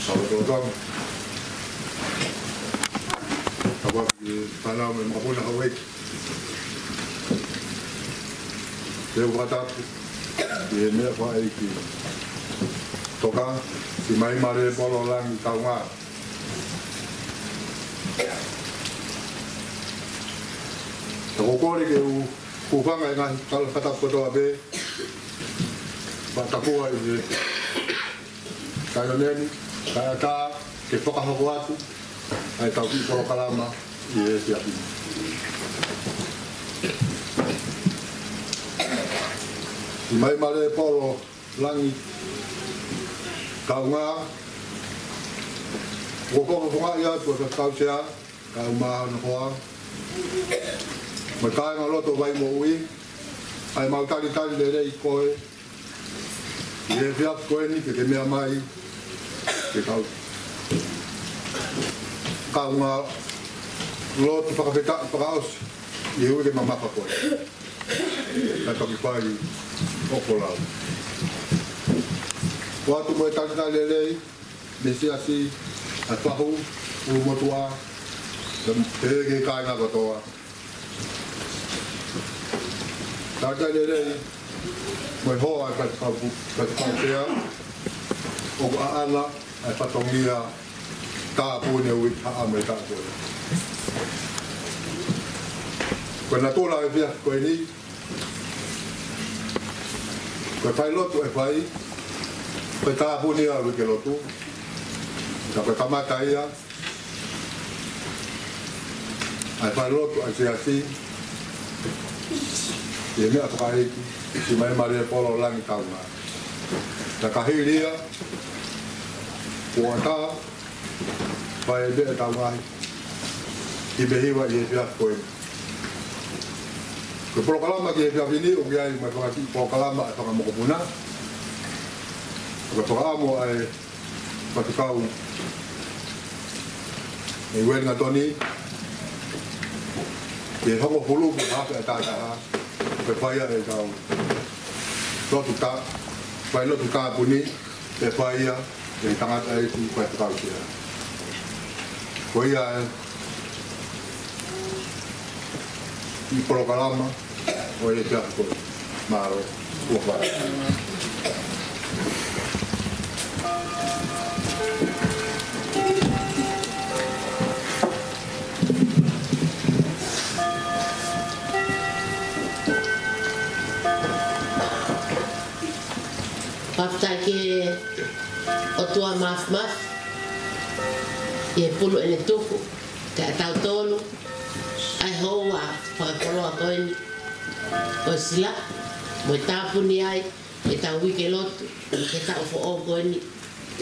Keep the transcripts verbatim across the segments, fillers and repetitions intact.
Tau tau tau. Tau atu ki he fānau mei Makapuna, Hauaiki. Te u fakatapu ki he meʻa fakaʻeiki Toka, Simaima Lēpolo Langi Kaungā. Tau kole ke u hūfanga he ngaahi tala fakatapu kotoa pē, pea tau kole ʻi he taimi ni, kae ʻatā ke fakahoko atu ʻa e tau kiʻi polokalama ʻi he efiafi ni. Simaima Lēpolo Langi Kaungā, ʻoku ou fakafofongaʻi atu ʻa e Faifekau Sea, kae ʻumaʻā hono hoa, mo e kāingalotu Vaimoʻui, ʻa e mau talitali lelei koe ʻi he efiafi ko eni ke ke meʻa mai ke tau kaungā lotu fakafetaʻi fakaʻosi ʻi he uike mamafa ko eni. Kae toki fai ʻo kolau. ʻOatu mo e talitali lelei mei he siasi ʻa Fahu, ʻUlumotuʻa, pea ki he kāinga kotoa. Talitali lelei mo e hoa ʻa e Faifekau, Faifekau Sea, ʻoku ʻaʻana ʻa e fatongia tāpuni ʻo e uike haʻamo e tāpuni. Ko e natula ʻo e efiafi ko eni, ko e failotu ʻe fai, ko e tāpuni ʻa e uike lotu, ka ko e kamata ia ʻa e failotu ʻa e siasi ʻi he meʻa fakaʻeiki Simaima Lēpolo Langi Kaungā. Ka ka hili ia, kuo ʻatā, fai ʻe meʻa tau ngaahi kiʻi meʻa hiva ʻi he efiafi ko eni. Ko e polokalama ki he efiafi ni, ʻoku ʻi ai mo e fanga kiʻi polokalama ʻa e fanga mokopuna. Ko e fakaʻamu ʻa e Faifekau ʻe Uelingatoni, ʻi he hongofulu ki he afe ʻe taha taha, ke fai ʻa e tau lotu tā, failotu tāpuni, ke fai ia ʻe he tangataʻeiki Faifekau Sea. Ko ia ʻa e kiʻi polokalama ʻo e efiafi ko eni. Mālō. Kuo pau. Fakafetaʻi ki he ʻOtua Māfimafi, ʻi he pulu ʻene tuku kiate kitautolu ʻa e houa fakakoloa ko eni ʻo e silaʻi mo e tāpuni ai ʻetau uike lotu ʻi he taʻu foʻou ko eni,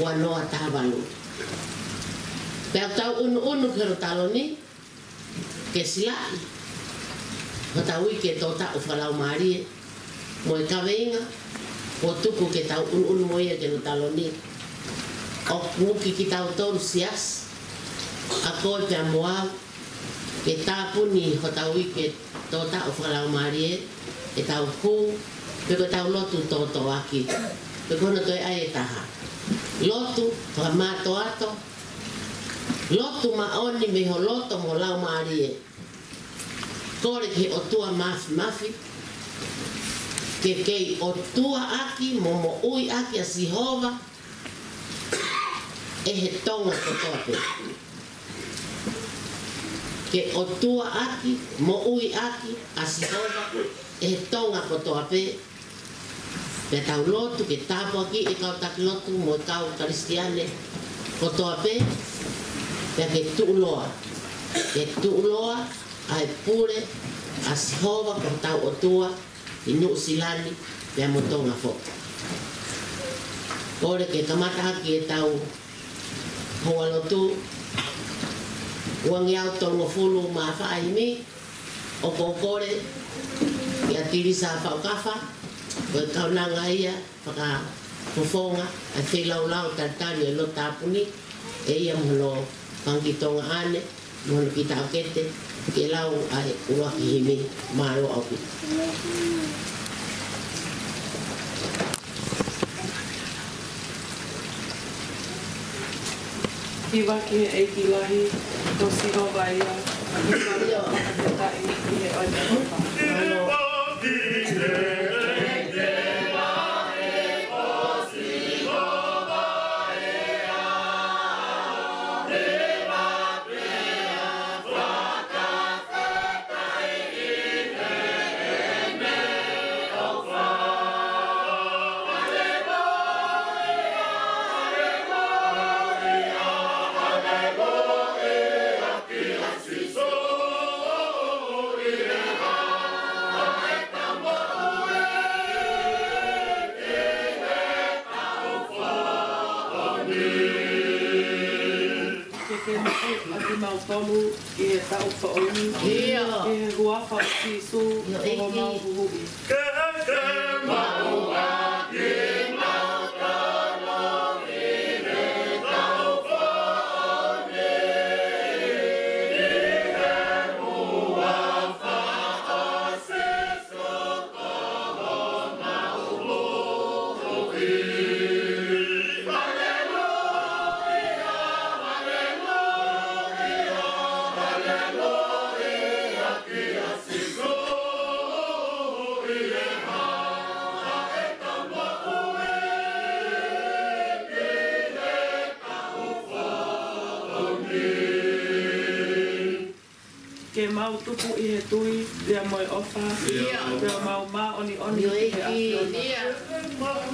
ua noa taha valu. Pea ʻoku tau ʻunuʻunu ki hono taloni ke silaʻi hotau uike tō taʻu fakalaumālie, mo e kaveinga kuo tuku ke tau ʻunuʻunu mo ia ki hono taloni, ʻoku ui kitautolu siasi, ʻa koe pea mo au, ke tāpuni hotau uike tō taʻu fakalaumālie, ʻetau hū, pe ko ʻetau lotu tōtōaki, pe ko hono toe ʻai ʻe taha. Lotu fakamātoato, lotu māʻoni mei ho loto mo ho laumālie. Kole ki he ʻOtua Māfimafi, ke kei ʻOtua ʻaki mo moʻui ʻaki ʻa Sihova, ʻe he Tonga kotoa pē. Ke ʻOtua ʻaki, moʻui ʻaki ʻa Sihova ʻe he Tonga kotoa pē. Pea tau lotu ke tāpuakiʻi e kau taki lotu mo e kau Kalisitiane kotoa pē. Pea ke tuʻuloa, ke tuʻuloa ʻa e pule ʻa Sihova ko hotau ʻOtua ʻi Nuʻusila ni pea mo Tonga foki. Kole ke kamata hake ʻetau houa lotu, uangeau tolungofulu mā fā himi, ʻoku ou kole kia Tilisa Faʻukafa, ko e kaunanga ia fakafofonga ʻa e feilaulau talitali ʻo e lotu tāpuni, ʻe ia mo hono fanga kiʻi Tonga ʻaʻane, mo hono kiʻi taʻokete, ke lau ʻa e ʻuluaki himi. Mālō ʻaupito. Hiva ki he ʻEiki lahi, ko Sihova ia, hiva ʻo fakafetaʻi ʻi he ʻofa. Ke ke maʻu ʻa kimautolu ʻi he taʻu foʻou ni, ʻio, ʻi he huafa ʻo Sīsū, ʻio, ko homau Huhuʻi. Ke ke maʻu ʻa kimautolu ʻi he taʻu foʻou ni, ʻi he huafa ʻo Sīsū. Ke mau tupu ʻi he tui, pea mo e ʻofa, ʻio, pea mau māʻoniʻoni ki he ʻAfiona.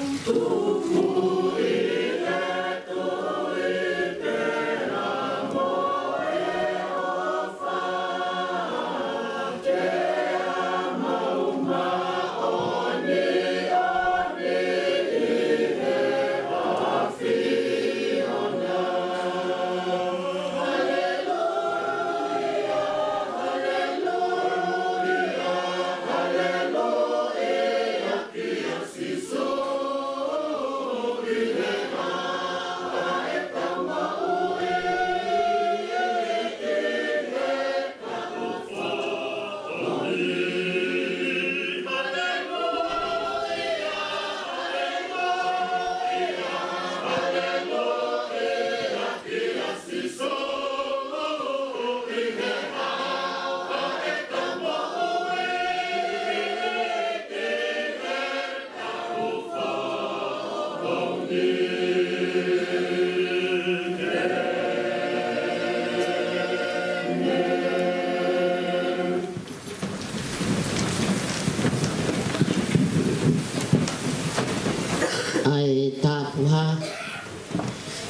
ʻA e tāpuhā,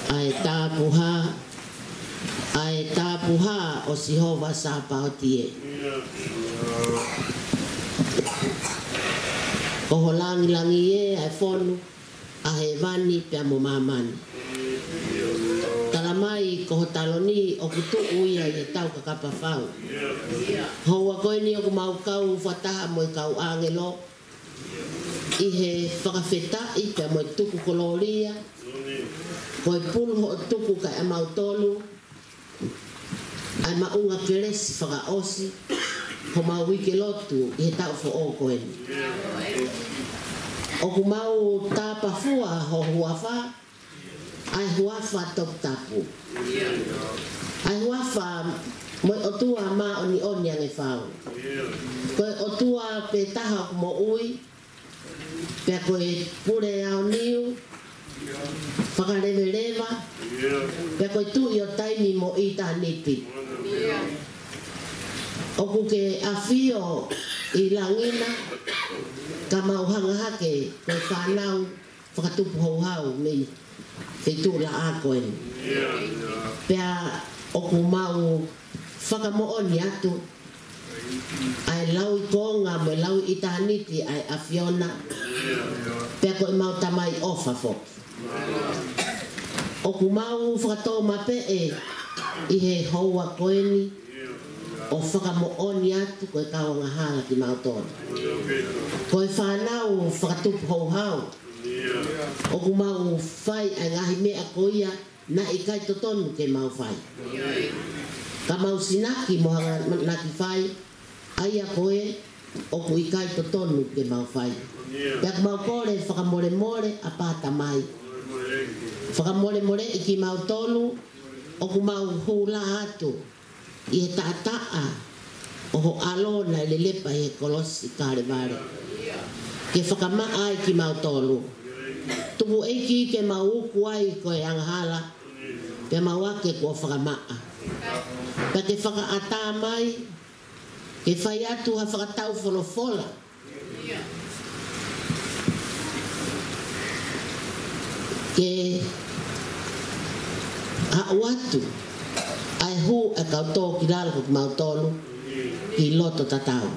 ʻa e tāpuhā, ʻa e tāpuhā ʻo Sihova Sāpaoti ē. ʻOho langilangi ē, ʻa e fonu ʻa hēvani pea mo māmani. Tala mai ko ho taloni ʻoku tuʻu ia ʻi he taukakapa fau. Houa ko eni ʻoku mau kau fakataha mo e kau ʻāngelo ʻi he fakafetaʻi pea mo e tuku kolōlia. Ko e pulu hoʻo tuku kae ʻamautolu ʻa e maʻunga kelesi fakaʻosi homau uike lotu ʻi he taʻu foʻou ko eni. ʻOku mau tāpafua ho huafa, ʻa e huafa toputapu, ʻa e huafa mo e ʻOtua māʻoniʻoni ange fau. Ko e ʻOtua pē taha ʻoku moʻui, pea ko e pule aoniu, fakaleveleva, pea ko e Tuʻi ʻo taimi mo ʻitāniti. ʻOku ke ʻafio ʻi langi na, ka mau hanga hake ko e fānau fakatupu houhau mei he feituʻulaʻā ko eni. Pea ʻoku mau fakamoʻoni atu ʻa e lauikuonga mo e lauʻitāniti ʻa e ʻAfiona, pea ko e mau Tamai ʻofa foki. ʻOku mau fakatōmapeʻe ʻi he houa ko eni ʻo fakamoʻoni atu ko e kau angahala kimautolu. Ko e fānau fakatupu houhau, ʻoku mau fai ʻa e ngaahi meʻa ko ia naʻe ʻikai totonu ke mau fai. Ka mau sinaki mo hanga naʻa ke fai, ʻa ia ko ē ʻoku ʻikai totonu ke mau fai. Pea ʻoku mau kole fakamolemole ʻa pāpā Tamai. Fakamolemoleʻi kimautolu, ʻoku mau hū lā atu ʻi he taʻataʻa ʻo ho ʻAlo naʻe lelepa ʻi he kolosi Kalevale, ke fakamaʻa ai kimautolu. Tuku ʻEiki ke mau uku ai ko e angahala, pea mau ake kuo fakamaʻa. Pea ke fakaʻatā mai, ke fai atu ha fakatau folofola, ke aʻu atu ʻa e hū ʻa e kau tō ki lalo ko kimautolu ki loto tatau.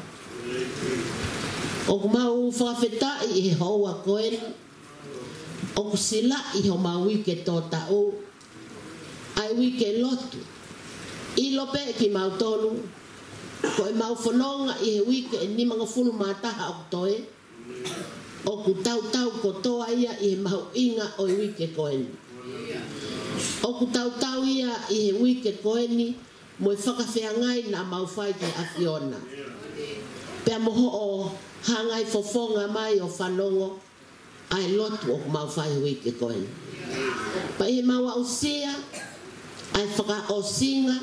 ʻOku mau fakafetaʻi ʻi he houa ko eni, ʻoku silaʻi homau uike tō taʻu, ʻa e uike lotu. ʻIlo pē kimautolu, ko ʻemau fononga ʻi he uike ʻe nimangofulu mā taha ʻoku toe, ʻoku tautau kotoa ia ʻi he mahuʻinga ʻo e uike ko eni. ʻOku tautau ia ʻi he uike ko eni mo e fakafeangai naʻa mau fai ki he ʻAfiona, pea mo hoʻo hangai fofonga mai ʻo fanongo ʻa e lotu ʻoku mau fai he uike ko eni. Pea ʻi heʻemau aʻusia ʻa e fakaʻosinga,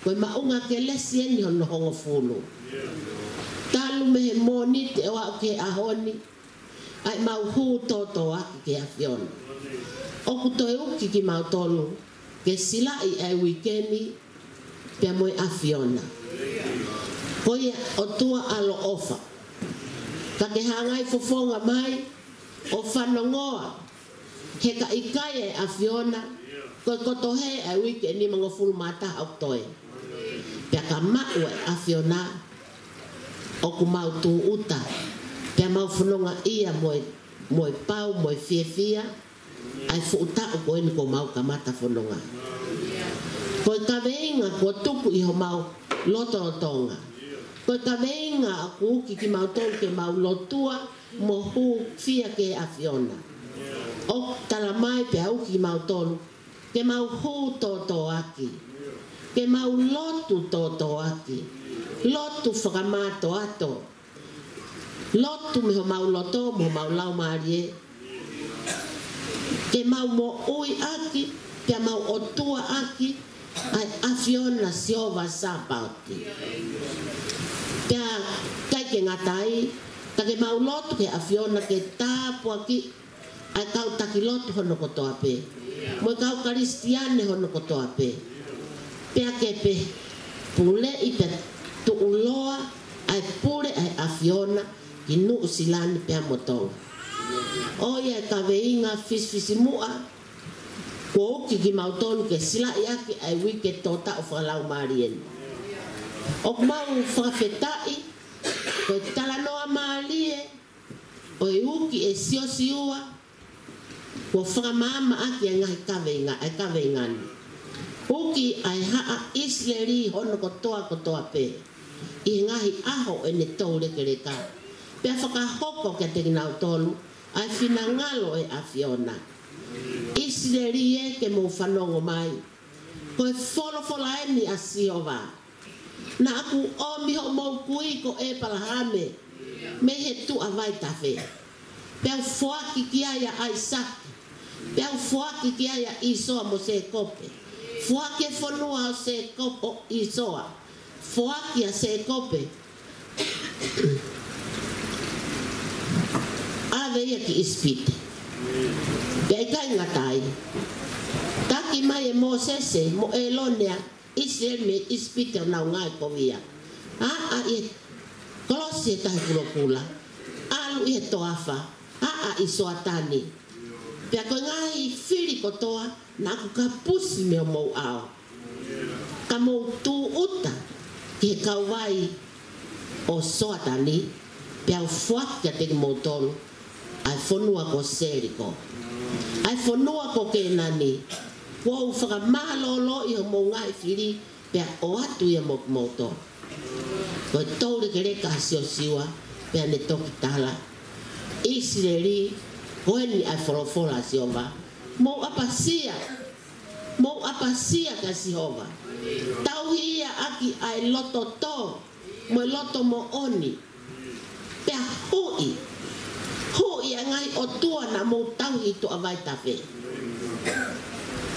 ko e maʻunga kelesi eni hono hongofulu. Talu mei he Mōnite ʻo aʻu ki he ʻaho ni, ʻa ʻemau hū tōtōaki ki he ʻAfiona. ʻOku toe uki kimautolu ke silaʻi ʻa e uike ni pea mo e ʻAfiona. Ko ia ʻOtua ʻaloʻofa, ka ke hangai fofonga mai ʻo fanongoa, he ka ʻikai ʻa e ʻAfiona, ko e kotoa hē ʻa e uike ʻe nimangofulu mā taha ʻoku toe. Pea ka maʻu ʻa e ʻAfiona, ʻoku mau tūʻuta, pea mau fononga ia mo e, mo e pau, mo e fiefia, ʻa e fuʻu taʻu ko eni kuo mau kamata fononga. Ko e kaveinga kuo tuku ʻi homau lotolotonga. Ko e kaveinga ʻoku uki kimautolu ke mau lotua mo hūfia ki he ʻAfiona. ʻOku tala mai pea uki kimautolu ke mau hū tōtōaki, ke mau lotu tōtōaki, lotu fakamātoato, lotu mei homau loto mo homau laumālie, ke mau moʻuiʻaki, ke mau ʻotuaʻaki ʻa e ʻAfiona Sihova Sāpaoti. Pea ʻikai ke ngata ai, ka ke mau lotu ki he ʻAfiona ke tāpuakiʻi ʻa e kau taki lotu hono kotoa pē, mo e kau Kalisitiane hono kotoa pē. Pea ke pē puleʻi pea tuʻuloa ʻa e pule ʻa e ʻAfiona ki Nuʻusila ni pea mo Tonga. ʻOku ʻi ai e kaveinga fisifisimuʻa kuo uki kimautolu ke silaʻiʻaki ʻa e uike tō taʻu fakalaumālie ni. ʻOku mau fakafetaʻi, ko e talanoa mālie ʻo e uki ʻe Siosiua, kuo fakamaamaʻaki ʻa e ngaahi kaveinga, ʻa e kaveinga ni. Uki ʻa e haʻa ʻIsileli hono kotoa kotoa pē ʻi he ngaahi ʻaho ʻene toulekeleka, pea fakahoko kiate kinautolu ʻa e finangalo ʻo e ʻAfiona. ʻIsileli ē, ke mou fanongo mai. Ko e folofola eni ʻa Sihova. Naʻa ku ʻomi hoʻomou kui ko ʻEpalahame mei he tuʻa vaitafe, peau foaki ki ai ʻa ʻAisake, peau foaki ki ai ʻa ʻIsoa mo Sēkope. Foaki e fonua ʻo Sēkope, ʻo ʻIsoa. Foaki ʻa Sēkope, ʻave ia ki ʻIsipite. Pea ʻikai ngata ai, taki mai ʻe Mōsese mo ʻĒlone ʻa ʻIsileli mei ʻIsipite ʻo nau ngāue kovi ia. ʻAʻa ʻi he kolosi he Tahi Kulokula, ʻalu ʻi he toafa, ʻaʻa ʻi Soatani. Pea ko e ngaahi fili kotoa naʻa ku kapusi mei homou ʻao, ka mou tūʻuta ki he kauvai ʻo Soatani, peau foaki kiate kimoutolu ʻa e fonua ko Seliko, ʻa e fonua ko Kēnani, kuo u fakamālōlōʻi homou ngaahi fili, pea ʻoatu ia mo kimoutolu. Ko e toulekeleka ʻa Siosiua, pea ne toki tala, ʻIsileli, ko eni ʻa e folofola ʻa Sihova. Mou ʻapasia, mou ʻapasia kia Sihova. Tauhi ia ʻaki ʻa e loto tō mo e loto moʻoni. Pea huʻi, huʻi ʻa e ngaahi ʻotua naʻa mou tauhi tuʻa vaitafe.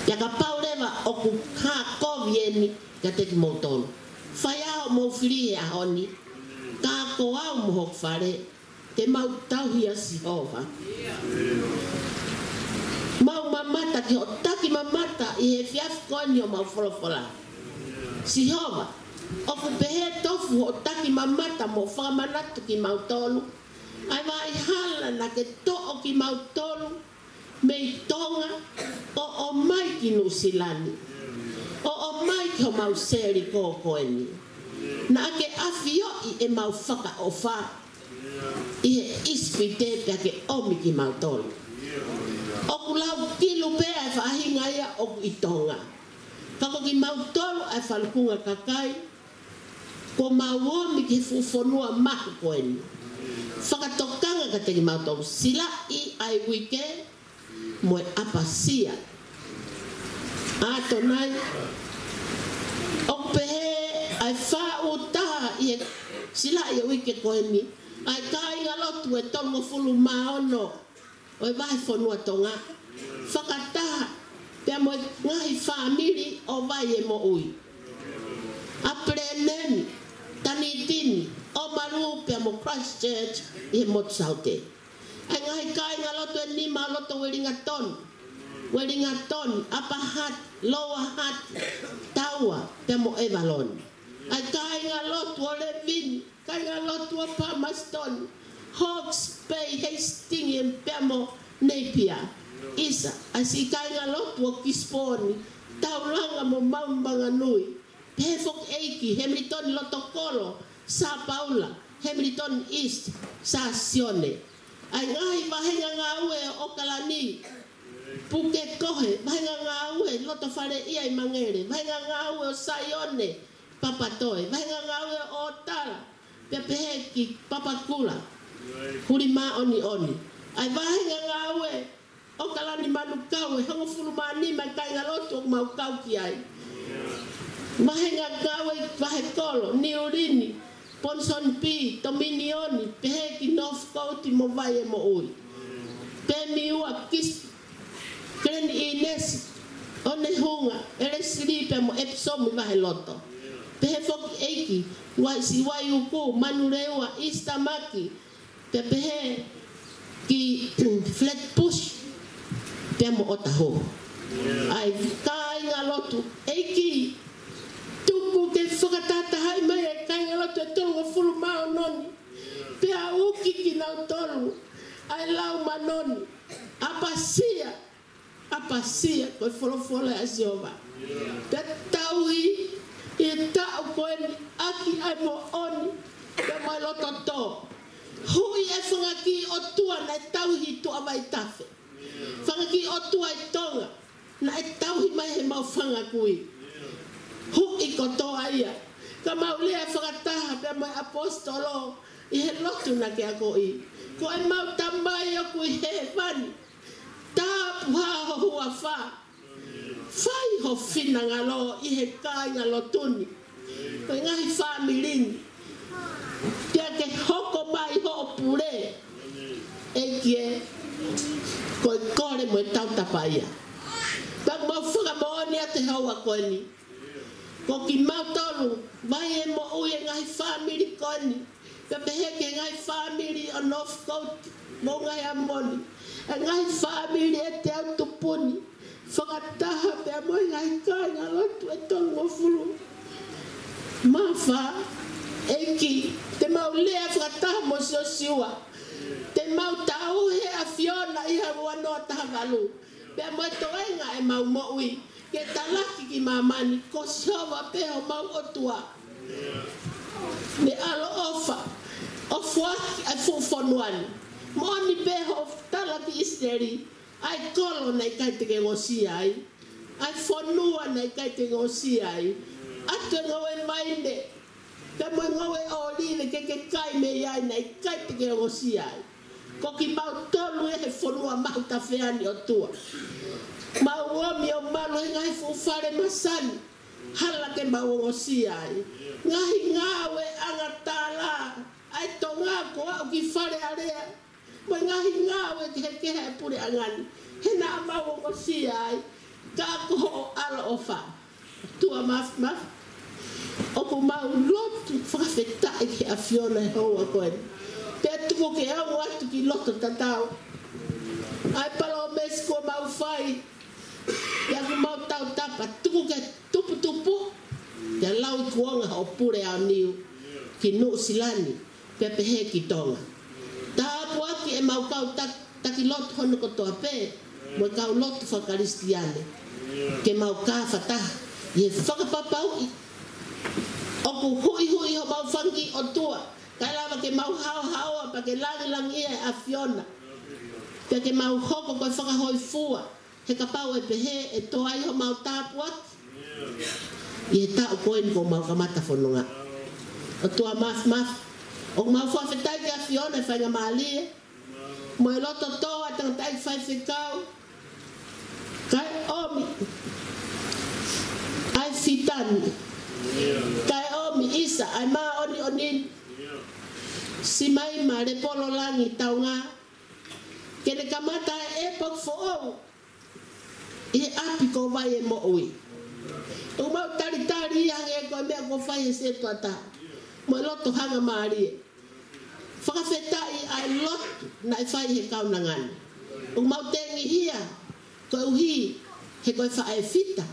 Pea kapau leva ʻoku hā kovi eni kiate kimoutolu. Fai ā hoʻomou fili he ʻaho ni, ka ko au mo hoku fale, te mau tauhi ʻa Sihova. Mau mamata ki hoʻo taki mamata ʻi he efiafi ko eni ʻo mau folofola. Sihova, ʻoku pehē tofu hoʻo taki mamata mo fakamanatu kimautolu ʻa e vaʻa hala naʻa ke toʻo kimautolu mei Tonga ʻo ʻomai ki Nuʻusila ni, ʻo ʻomai ki homau Selikō ko eni. Naʻa ke ʻafioʻi ʻemau fakaʻofa ʻi he ʻIsipite pea ke ʻomi kimautolu. ʻOku lau kilu pē ʻa e faʻahinga ia ʻoku ʻi Tonga, ka ko kimautolu ʻa e falukunga kakai kuo mau ōmi ki he fuʻu fonua mahu ko eni. Fakatokanga kiate kimautolu, silaʻi ʻa e uike mo e ʻapasia. ʻAtonai, ʻoku pehē ʻa e fā ʻū taha ʻi he silaʻi ʻo e uike ko eni, ʻa e kāingalotu ʻe tolungofulu mā ono ʻo e vahefonua Tonga, fakataha pea mo e ngaahi fāmili ʻo Vaiemoʻui, ʻa Peleneni, Tanitini, ʻo Malu pea mo Christchurch ʻi he motu Saute. ʻA e ngaahi kāingalotu ʻe nima ʻo loto Uelingatoni, Uelingatoni, ʻApa Hutt, Lower Hutt, Taua pea mo ʻAvaloni. ʻA e kāingalotu ʻo Levini, kāingalotu ʻo Palmerston, Hawke's Bay, Hastings pea mo Napier. ʻIsa, ʻa e siʻi kāingalotu ʻo Gisborne, Taulanga mo Mount Maunganui. Pehē foki ʻEiki, Hamilton Lotokolo, Sā Paula, Hamilton East, Sā Sione. ʻA e ngaahi vahenga ngāue ʻo ʻOkalani, Pukekohe, vahenga ngāue Lotofaleʻia ʻi Mangere, vahenga ngāue ʻo Saione, Papatoe, vahenga ngāue ʻo ʻOtala, pea pehē ki Papakura, Huli Māʻoniʻoni. ʻA e vahenga ngāue ʻo ʻOkalani Manukau, ʻe hongofulu mā nima kāingalotu ʻoku mau kau ki ai. Vahenga ngāue Vahekolo, Niulini, Ponsonby, Tominioni, pehē ki Northcote mo Vaiemoʻui. Pemiua, Gisborne, Glen Innes, ʻOnehunga, ʻElesili pea mo ʻEpisomu ʻi Vaheloto. Pehē foki ʻEiki, Wai, Siʻi Vaiuku, Manurewa, East Tamaki, pea pehē ki Flatbush pea mo ʻOtahuhu. ʻA e kāingalotu, ʻEiki, tuku ke fakatahatahaʻi mai e kāingalotu ʻe tolungofulu mā ono ni, pea uki kinautolu ʻa e lau mano ni. ʻApasia, ʻapasia, ko e folofola ʻa Sihova. Pea tauhi ʻi he taʻu ko eni ʻaki ʻa e moʻoni pea mo e loto tō. Huʻi e fanga kiʻi ʻotua naʻe tauhi tuʻa Vaitafe, fanga kiʻi ʻotua ʻi Tonga naʻe tauhi mai heʻemau fanga kui. Huʻi kotoa ia. Ka mau lea fakataha pea mo e ʻaposetolo ʻi he lotu naʻa ke akoʻi. Ko ʻemau Tamai ʻoku ʻi hēvani, tāpuhā ho huafa. Fai ho finangalo ʻi he kāingalotu ni, ko e ngaahi fāmili ni. Pea ke hoko mai hoʻo pule, ʻEiki ē, ko e kole mo e tautapa ia. Pea mau fakamoʻoni atu he houa ko eni, ko kimautolu Vaiemoʻui, e ngaahi fāmili ko eni, pea pehē ki he ngaahi fāmili ʻo Northcote, Moʻunga Heamoni, e ngaahi fāmili ʻe teau tupu ni, fakataha pea mo e ngaahi kāingalotu ʻe tolungofulu mā fā. ʻEiki, te mau lea fakataha mo Siosiua, te mau tauhi ʻa e ʻAfiona ʻi he ua noa taha valu, pea mo e toenga ʻemau moʻui, ke talaki ki māmani, ko Sihova pē homau ʻOtua. Ne ʻaloʻofa ʻo foaki ʻa e fuʻu fonua ni. Moʻoni pē hoʻo talaki ʻIsileli, ʻa e kolo naʻe ʻikai te ke ongosia ai, ʻa e fonua naʻe ʻikai te ke ongosia ai, ʻa e ngoue vaine pea mo e ngoue ʻōlive ke ke kai mei ai naʻe ʻikai te ke ongosia ai. Ko kimautolu ē he fonua mahu tafe ni, ʻOtua. Mau ōmi ʻo malu he ngaahi fuʻu fale masani, hala ke mau ongosia ai. Ngaahi ngāue angatala ʻa e Tonga, ko e aʻu ki Fale Alea, mo e ngaahi ngāue kehekehe ʻa e puleʻanga ni, he naʻa mau ongosia ai. Ka ko hoʻo ʻaloʻofa, ʻOtua Māfimafi, ʻoku mau lotu fakafetaʻi ki he ʻAfiona he houa ko eni. Pea tuku ke ʻalu atu ki loto tatau ʻa e palōmesi kuo mau fai. Pea ʻoku mau tautapa, tuku ke tuputupu, pea lau ʻi kuonga hoʻo pule aoniu ki Nuʻusila ni, pea pehē ki Tonga. Tāpuaki ʻemau kau ta-, taki lotu hono kotoa pē, mo e kau lotu faka-Kalisitiane, ke mau kāfataha ʻi he fakapapauʻi ʻoku huʻihuʻi homau fanga kiʻi ʻotua, kae lava ke mau haohaoa pea ke langilangiʻia e ʻAfiona, pea ke mau hoko ko e fakahōifua, he kapau ʻe pehē ʻe tō ai homau tāpuaki ʻi he taʻu ko eni kuo mau kamata fononga. ʻOtua Māfimafi, ʻoku mau fakafetaʻi ki he ʻAfiona he faingamālie mo e loto tō ʻa e tangataʻeiki faifekau, kae ʻomi ʻa e fitani, kae ʻomi ʻisa ʻa e māʻoniʻoni, Simaima Lepolo Langi Taunga, ke ne kamata e ʻepoki foʻou ʻi he ʻapi ko Vai e Moʻui. ʻOku mau talitali ia hangē ko e meʻa kuo fai he setuata, mo e loto hangamālie. Fakafetaʻi ʻa e lotu naʻe fai he kaunanga ni. ʻOku mau tengihia koeʻuhi he ko e faʻē fita,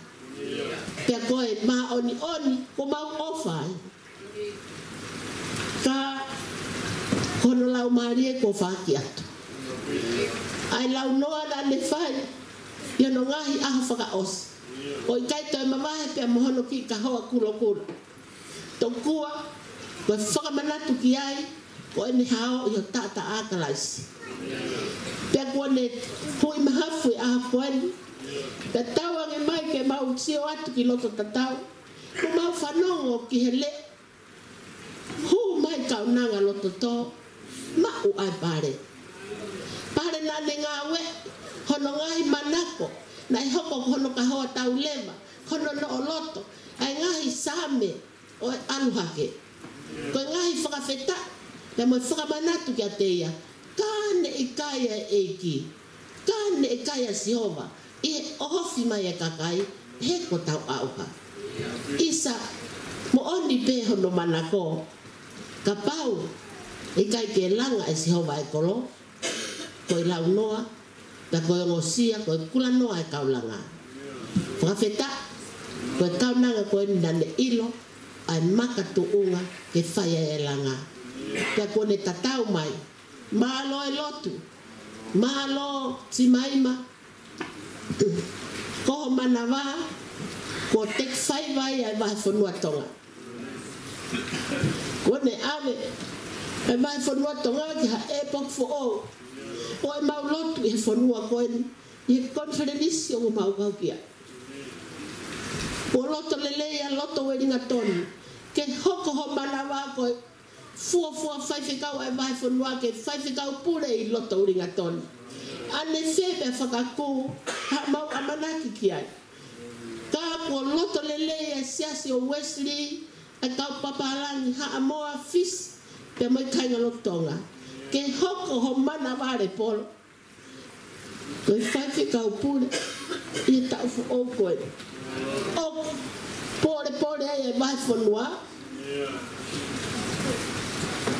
pea ko e māʻoniʻoni kuo mau ʻofa ai. Ka ko hono laumālie kuo faaki atu. ʻA e launoa naʻa ne fai ʻi hono ngaahi ʻaho fakaʻosi, ʻo ʻikai toe mavahe pea mo hono kiʻi kahoa kulokula. Tokua ko e fakamanatu ki ai ko ʻene hao ʻi ho taʻataʻa Kalaisi. Pea kuo ne hui mahafu he ʻaho ko eni, pea tauange mai ke mau sio atu ki loto tatau, kuo mau fanongo ki he leʻo, hū mai kaunanga loto tō, maʻu ʻa e pale. Pale naʻa ne ngāueʻi hono ngaahi manako, naʻe hoko ko hono kahoa tauleva, hono noʻo loto, ʻa e ngaahi Saame ʻo e ʻalu hake. Ko e ngaahi fakafetaʻi, pea mo e fakamanatu kiate ia, ka ne ʻikai ʻa e ʻEiki, ka ne ʻikai ʻa Sihova, ʻi he ʻohofi mai e kakai, he ko tau ʻauha. ʻIsa, moʻoni pē hono manako, kapau ʻe ʻikai ke langa ʻe Sihova e kolo, ko e launoa, pea ko e ongosia, ko e kulanoa e kaulanga. Fakafetaʻi, ko e kaunanga ko eni naʻa ne ʻilo ʻa e makatuʻunga ke fai ai e langa. Pea kuo ne tatau mai, mālō e lotu, mālō Simaima, ko ho manava, kuo teki faiva ai ʻa e vahefonua Tonga. Kuo ne ʻave ʻa e vahefonua Tonga ki ha ʻepoki foʻou. ʻOku mau lotu ʻi he fonua ko eni, ʻi he konifelenisi ʻoku mau kau ki ai. Kuo loto lelei ʻa Loto Uelingatoni ke hoko ho manava ko e fuofua faifekau ʻa e vahefonua, ke faifekau pule ʻi Loto Uelingatoni. ʻA ne fie pea fakakū haʻamau ʻamanaki ki ai. Ka kuo loto lelei ʻa e Siasi ʻo Uesili, ʻa e kau papālangi, Haʻamoa, Fisi, pea mo e kāinga lotu Tonga, ke hoko ho manava Lepolo ko e faifekau pule ʻi he taʻu foʻou ko ē. ʻOku polepole ai e vahefonua,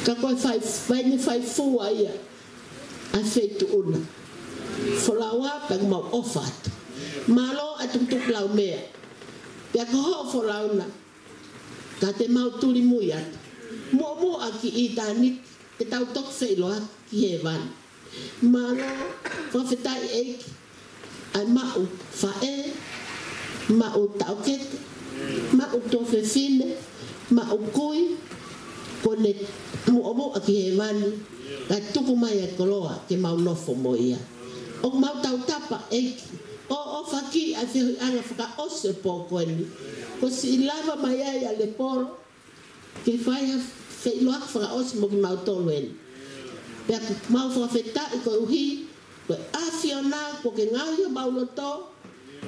ka ko e fai, fai ni fai fua ia ʻa e feituʻu na. Folau ā pea mau ʻofa atu. Mālō ʻa e tukutuku laumea. Pea ko hoʻo folau na, ka te mau tuli mui atu. Muʻomuʻa ki ʻitāniti, te tau toki feʻiloaki ki hēvani. Mālō, fakafetaʻi ʻEiki, ʻa e maʻu faʻē, maʻu taʻokete, maʻu tuofefine, maʻu kui, kuo ne muʻomuʻa ki hēvani, kae tuku mai e koloa ke mau nofo mo ia. ʻOku mau tautapa ʻEiki, ʻo ʻofa ki ai e feohiʻanga fakaʻosi ʻo e pō ko eni. Kuo siʻi lava mai ai ʻa Lepolo ke fai ha feʻiloaki fakaʻosi mo kimautolu eni. Pea ʻoku mau fakafetaʻi koeʻuhi ko e ʻAfiona kuo ke ngaohi homau loto,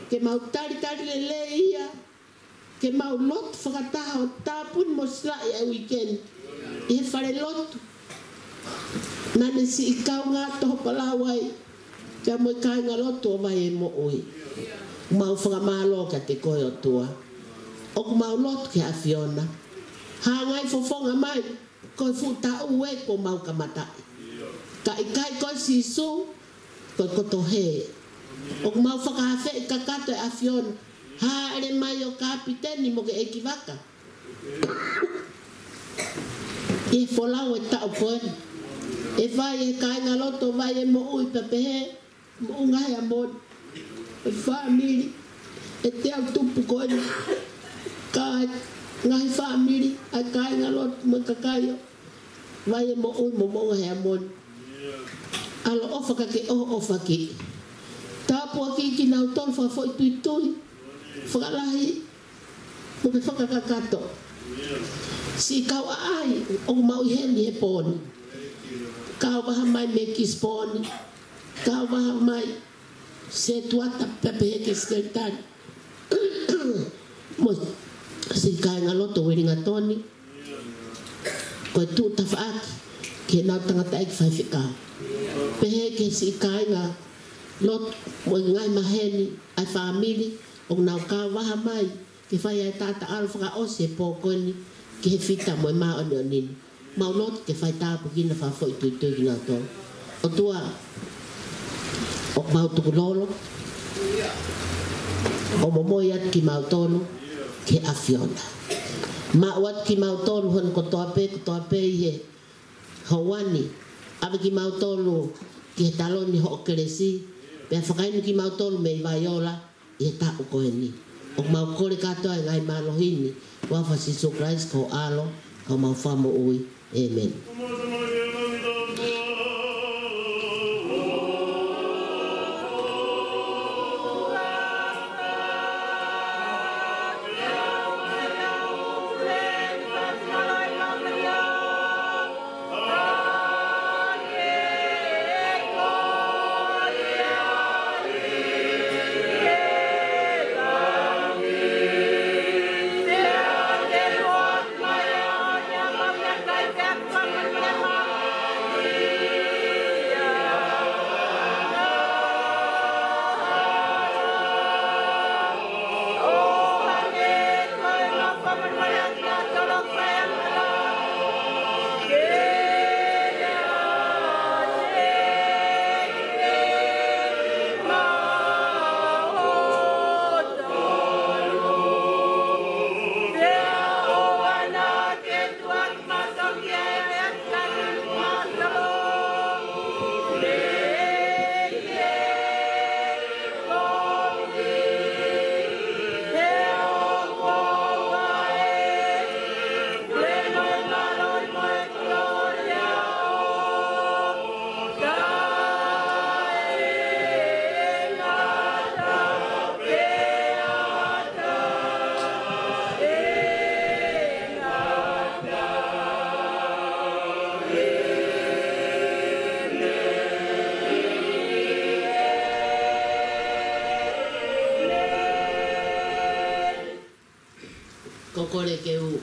ke mau talitali lelei ia, ke mau lotu fakataha ʻo tāpuni mo silaʻi ʻa e uike ni ʻi he fale lotu naʻa ne siʻi kaungā toho palau ai pea mo e kāinga lotu ʻo Vai e Moʻui. ʻOku mau fakamālō kiate koe ʻOtua. ʻOku mau lotu ki he ʻAfiona. Hāngai fofonga mai, ko e fuʻu taʻu ē kuo mau kamataʻi. Ka ʻikai ko e Sīsū, ko e kotoa hē. ʻOku mau fakaafeʻi kakato e ʻAfiona. Hāʻele mai ʻo kapiteni mo ke ʻeikivaka ʻi he folau e taʻu ko ē. ʻE fai e kāingalotu Vai e Moʻui pea pehē Moʻunga Heamoni, e fāmili ʻe teau tupu ko eni, ka ngaahi fāmili ʻa e kāingalotu mo e kakai ʻo Vai e Moʻui mo Moʻunga Heamoni. ʻAloʻofa ka ke ʻohoʻofa ki. Tāpuakiʻi kinautolu fakafoʻituitui, fakalahi mo ke fakakakato. Siʻi kau ʻaʻahi ʻoku mau ʻi heni he pō ni. Kau vaha mai mei Kisiponi, kau vaha mai Setuata pea pehē ki Sekelitali. Mo siʻi kāingalotu Uelingatoni, ko e tuʻu tafaʻaki ki heʻenau tangataʻeiki faifekau. Pehē ki he siʻi kāingalotu mo e ngaahi maheni ʻa e fāmili ʻoku nau kau vaha mai ke fai ʻa e taʻataʻalo fakaʻosi he pō ko eni ki he fita mo e māʻoniʻoni ni. Mau lotu ke fai tāpuekina fakafoʻituitui kinautolu. ʻOtua, ʻoku mau tukulolo ʻo momoi atu kimautolu ki he ʻAfiona. Maʻu atu kimautolu hono kotoa pē, kotoa pē ʻi he houa ni. ʻAve kimautolu ki he taloni hoʻo kelesi, pea fakainu kimautolu mei Vaiola ʻi he taʻu ko eni. ʻOku mau kole kātoa e ngaahi mālohi ni, ʻi he huafa ʻo Sīsū Kalaisi ko ho ʻAlo, ko homau Fakamoʻui. ʻĒmeni. Ko e kole ke u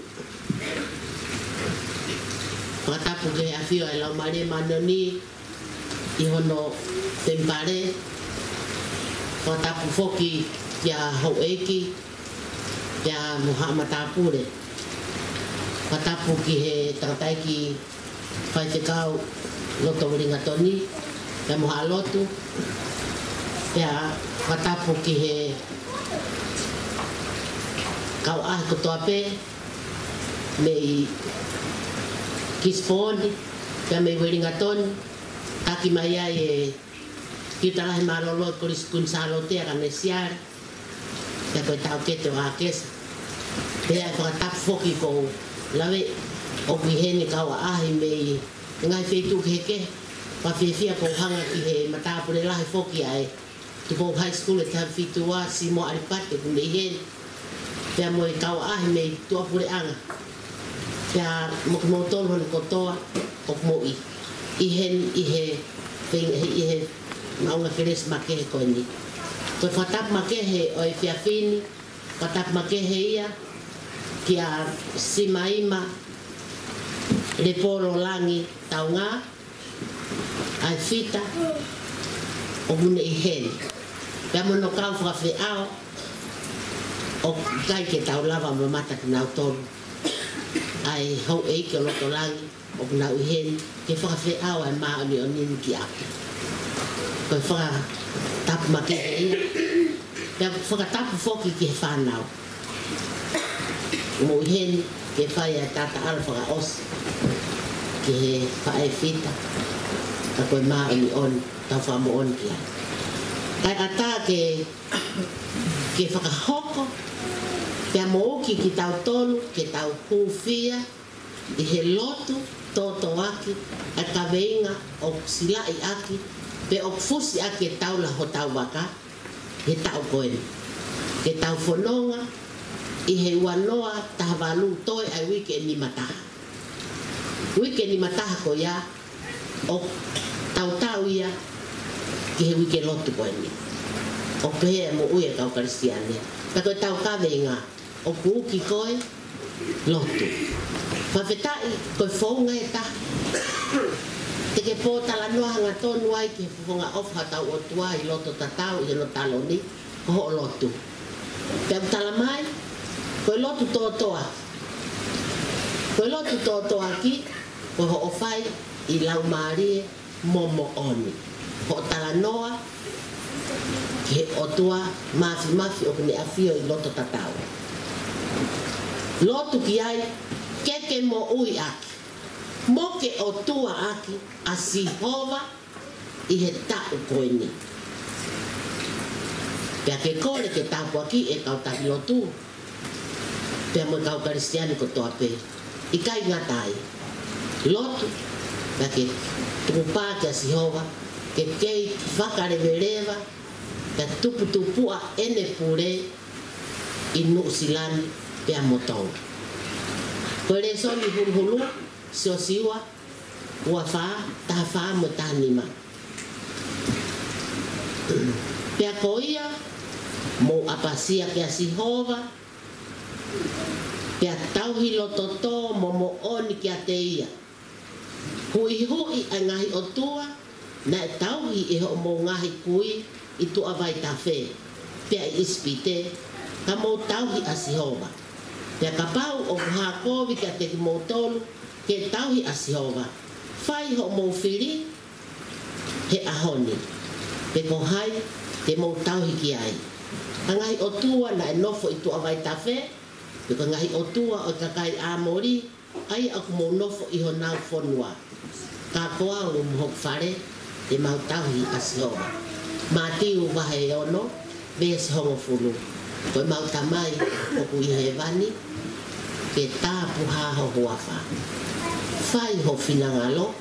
fakatapu ki he ʻafio ʻa e Laumālie Māʻoniʻoni ʻi hono temipale. Fakatapu foki kia houʻeiki, kia mo haʻa matāpule. Fakatapu ki he tangataʻeiki faifekau loto Uelingatoni, pea mo haʻa lotu, pea fakatapu ki he kau ʻaʻahi kotoa pē, mei Kisiponi, pea mei Uelingatoni, taki mai ai e Tiuta Lahi Mālōlō ʻo e Kolisi Kuini Sālote ʻa Kanesiale, pea ko e Taʻokete ʻo ʻAkesa. Pea ʻe fakatapu foki ʻoku ou lave ʻoku ʻi heni kau ʻaʻahi mei he ngaahi feituʻu kehekehe, pea fiefia ʻoku ou hanga ki he matāpule lahi foki ʻa e Tupou High School ʻe taha fitu ua, Simo ʻAlipate ʻoku ne ʻi heni. Pea mo e kau ʻaʻahi mei tuʻapuleʻanga. Pea mo kimoutolu hono kotoa ʻoku mou ʻi, ʻi heni ʻi he, ʻi he maʻunga Kelesi makehe ko eni. Ko e fakatapu makehe ʻo e efiafi ni, fakatapu makehe ia kia Simaima Lepolo Langi Taunga, ʻa e fita ʻoku ne ʻi heni. Pea mo hono kau fakafeʻao, ʻoku ʻikai ke tau lava mamata kinautolu ʻa e houʻeiki ʻo loto langi ʻoku nau ʻi heni ke fakafeʻao ʻa e māʻoniʻoni ni ki ʻapi. Ko e fakatapu makehe ia. Pea fakatapu foki ki he fānau ʻoku mou ʻi heni ke fai ʻa e tataʻalo fakaʻosi ki he faʻē Fita, ka ko e māʻoniʻoni, tau fakamoʻoni ki ai. Kae ʻatā ke, ke fakahoko pea mo uki kitautolu ke tau hūfia ʻi he lotu tōtōaki ʻa e kaveinga ʻoku silaʻi ʻaki pe ʻoku fusi ʻaki e taula hotau vaka he taʻu ko eni. Ke tau fononga ʻi he ua noa taha valu, toe ʻa e uike ʻe nima taha. Uike ʻe nima taha ko ia ʻoku tautau ia ki he uike lotu ko eni. ʻOku pehē ʻa e moʻui ʻa e kau Kalisitiane. Pea ko e tau kaveinga ʻoku uki ko e lotu. Fakafetaʻi ko e founga ʻe taha. Te ke pōtalanoa hangatonu ai ki he fofonga ʻofa hotau ʻOtua ʻi loto tatau ʻi hono taloni, ko hoʻo lotu. Pea ʻoku tala mai, ko e lotu tōtōaki. Ko e lotu tōtōaki, ko hoʻo fai ʻi laumālie mo moʻoni hoʻo talanoa ki he ʻOtua Māfimafi ʻoku ne ʻafio ʻi loto tatau. Lotu ki ai ke ke moʻui ʻaki mo ke ʻOtua ʻaki ʻa Sihova ʻi he taʻu ko eni. Pea ke kole ke tāpuakiʻi e kau tahi lotu pea mo e kau Kalisitiane kotoa pē. ʻIkai ngata ai, lotu, pea ke tukupā kia Sihova ke kei fakaleveleva, pea tuputupuʻa ʻene pule ʻi Nuʻusila ni pea mo Tonga. Ko e lēsoni huluhulu, Siosiua ua fā, taha fā mo e taha nima. Pea ko ia, mou ʻapasia kia Sihova, pea tauhi loto tō mo moʻoni kiate ia. Huʻihuʻi ʻa e ngaahi ʻotua naʻe tauhi ʻe hoʻomou ngaahi kui ʻi tuʻa vaitafe, pea ʻi ʻIsipite, ka mou tauhi ʻa Sihova. Pea kapau ʻoku hā kovi kiate kimoutolu ke tauhi ʻa Sihova, fai hoʻomou fili he ʻaho ni, pe ko hai te mou tauhi ki ai. ʻA e ngaahi ʻotua naʻe nofo ʻi tuʻa vaitafe, pe ko e ngaahi ʻotua ʻo e kakai ʻAmoli, ʻa ia ʻoku mou nofo ʻi honau fonua. Ka ko au mo hoku fale, te mau tauhi ʻa Sihova. Mātiu vahe ono, veesi hongofulu. Ko ʻemau Tamai ʻoku ʻi hēvani, ke tāpuhā ho huafa. Fai ho finangalo,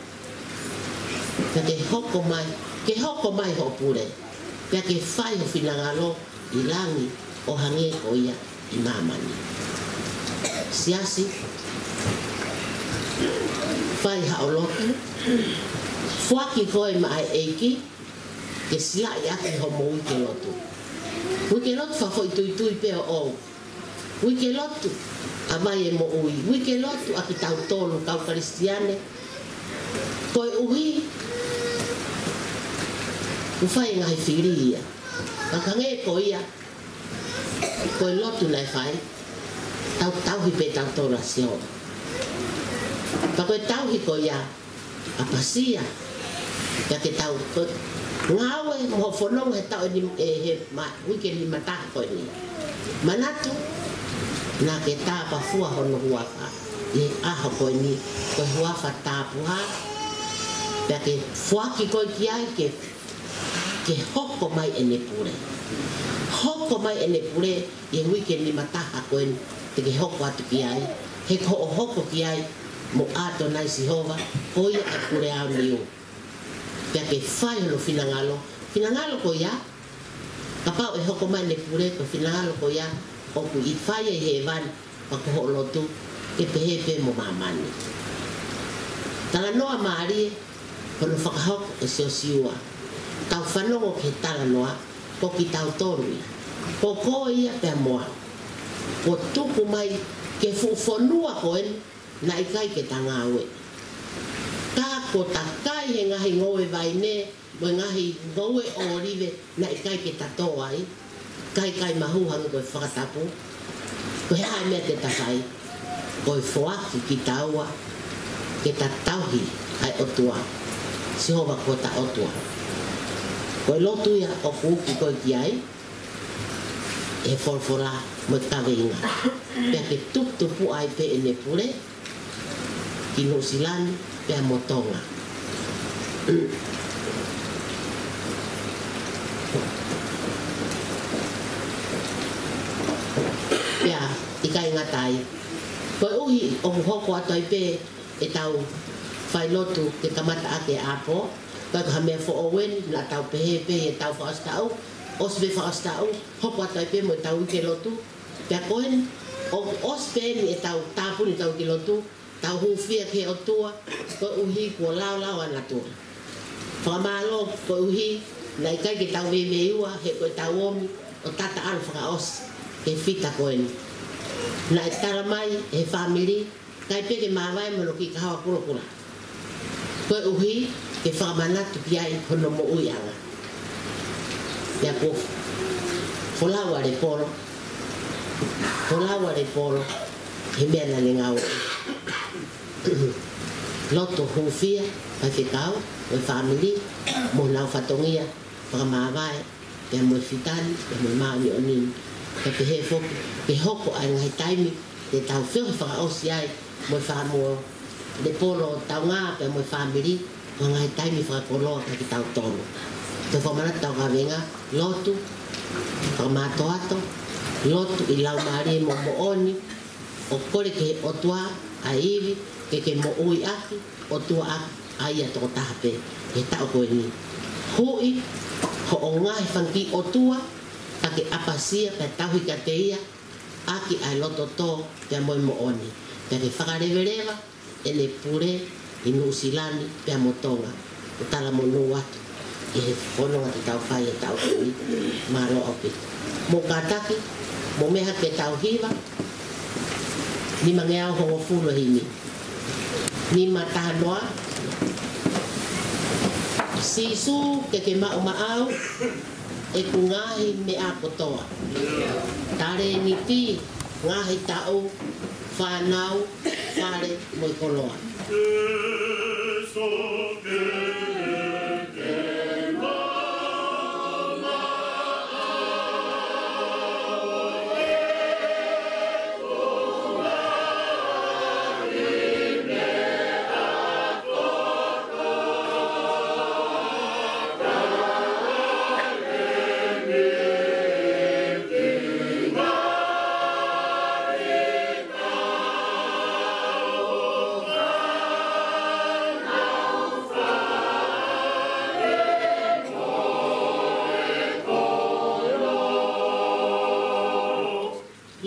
pea ke hoko mai, ke hoko mai hoʻo pule, pea ke fai ho finangalo ʻi langi ʻo hangē ko ia ʻi māmani. Siasi, fai haʻo lotu, foaki koe maʻa e ʻEiki ke silaʻi ʻaki hoʻomou uike lotu. Uike lotu fakafoʻituitui pē ʻoʻou. Uike lotu ʻa Vai e Moʻui. Uike lotu ʻa kitautolu kau Kalisitiane koeʻuhi ʻoku fai e ngaahi fili ia. Ka hangē ko ia, ko e lotu naʻe fai, tau tauhi pē tautolu ʻa Sihova. Ka ko e tauhi ko ia, ʻapasia, pea ke tau, ko e ngāue mo hoʻo fononga he taʻu ʻe nim-, ʻe he ma-, uike nima taha ko eni. Manatu, naʻa ke tāpafua hono huafa ʻi he ʻaho ko eni, ko e huafa tāpuhā, pea ke foaki koe ki ai ke ke hoko mai ʻene pule. Hoko mai ʻene pule ʻi he uike nima taha ko eni te ke hoko atu ki ai. He ko hoʻo hoko ki ai mo ʻAtonai Sihova, ko ia ʻa e pule aoniu. Pea ke fai hono finangalo. Finangalo ko ia, kapau ʻe hoko mai ʻene pule, ko e finangalo ko ia ʻoku ʻi fai ai ʻi hēvani, pea ko hoʻo lotu, ʻe pehē pē mo māmani. Talanoa mālie hono fakahoko ʻe Siosiua. Tau fanongo ki he talanoa, ko kitautolu ia. Ko koe ia pea mo au. Kuo tuku mai ki he fuʻu fonua ko eni naʻe ʻikai ke ta ngāue. Ka kuo ta kai he ngaahi ngoue vaine, mo e ngaahi ngoue ʻōlive naʻe ʻikai ke ta tō ai, kai kai mahu hangē ko e fakatapu. Ko e hā e meʻa te ta fai? Ko e foaki kitaua ke ta tauhi ʻa e ʻOtua, Sihova ko hota ʻOtua. Ko e lotu ia ʻoku uki koe ki ai ʻe he folofola mo e kaveinga. Pea ke tuputupuʻa ai pē ʻene pule ki Nuʻusila ni pea mo Tonga. Pea ʻikai ngata ai, koeʻuhi ʻoku hoko atu ai pē ʻetau failotu ke kamata ʻaki e ʻapo, ka ko ha meʻa foʻou eni, naʻa tau pehē pē ʻi heʻetau fakaʻosi taʻu, ʻosi pē fakaʻosi taʻu, hoko atu ai pē mo ʻetau uike lotu. Pea ko eni, ʻoku ʻosi pē eni ʻetau tāpuni ʻetau uike lotu, tau hūfia ki he ʻOtua, koeʻuhi kuo laolao ʻa natura. Fakamālō koeʻuhi naʻe ʻikai ke tau veiveiua he ko ʻetau ōmi ʻo tata ʻalu fakaʻosi ki he fita ko eni. Naʻe tala mai ʻe he fāmili, ʻikai pē ke māvae mo hono kiʻi kahaʻu kulokula, koeʻuhi ke fakamanatu ki ai hono moʻuiʻanga. Pea kuo folau ʻa Lepolo, folau ʻa Lepolo he meʻa naʻa ne ngāueʻaki. Loto hūfia, faifekau, mo e fāmili, mo honau fatongia fakamāvae, pea mo e fita ni, pea mo e māʻoniʻoni ni. Pea pehē foki, ke hoko ʻa e ngaahi taimi te tau feohi fakaʻosi ai mo e fāmili, Lepolo Taungā pea mo e fāmili, ko e ngaahi taimi fakakoloa kiate kitautolu. Ke fakamanatu ʻetau kaveinga, lotu fakamātoato, lotu ʻi he laumālie mo e moʻoni, ʻo kole ki he ʻOtua ʻa e ivi ke ke moʻuiʻaki, ʻOtua ʻa, ʻa ia tokotaha pē he taʻu ko eni. Huʻi hoʻo ngaahi fanga kiʻi ʻotua, ka ke ʻapasia pea tauhi kiate ia, ʻaki ʻa e loto tō pea mo e moʻoni. Pea ke fakaleveleva ʻene pule ʻi Nuʻusila ni pea mo Tonga. ʻO talamonū atu ʻi he fononga te tau fai he taʻu ko eni. Mālō ʻaupito. Mou kātaki, mou meʻa ke tau hiva, nimangeau hongofulu e himi. Nima taha noa. Sīsū ke ke maʻumaʻau ʻeku ngaahi meʻa kotoa. Talēniti, ngaahi taʻu, fānau, fale mo e koloa.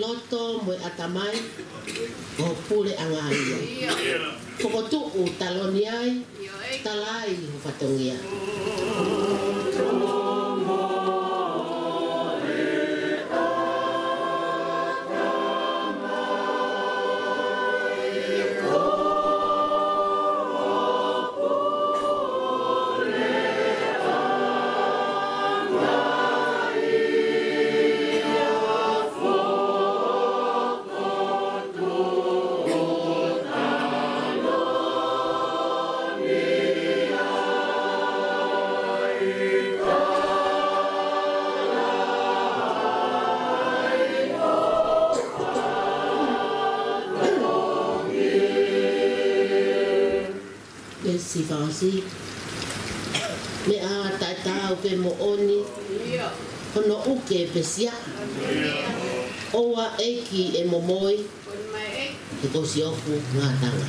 Loto mo e ʻatamai, ko ho puleʻanga ia. Fokotuʻu taloni ai, tala ai ho fatongia. Pea siʻi fakaʻosi. Meʻa taʻetaau pē moʻoni, hono ʻuke pē sia. ʻOua ʻe kei momoi, he kuo ʻosi ʻoku ngataʻanga.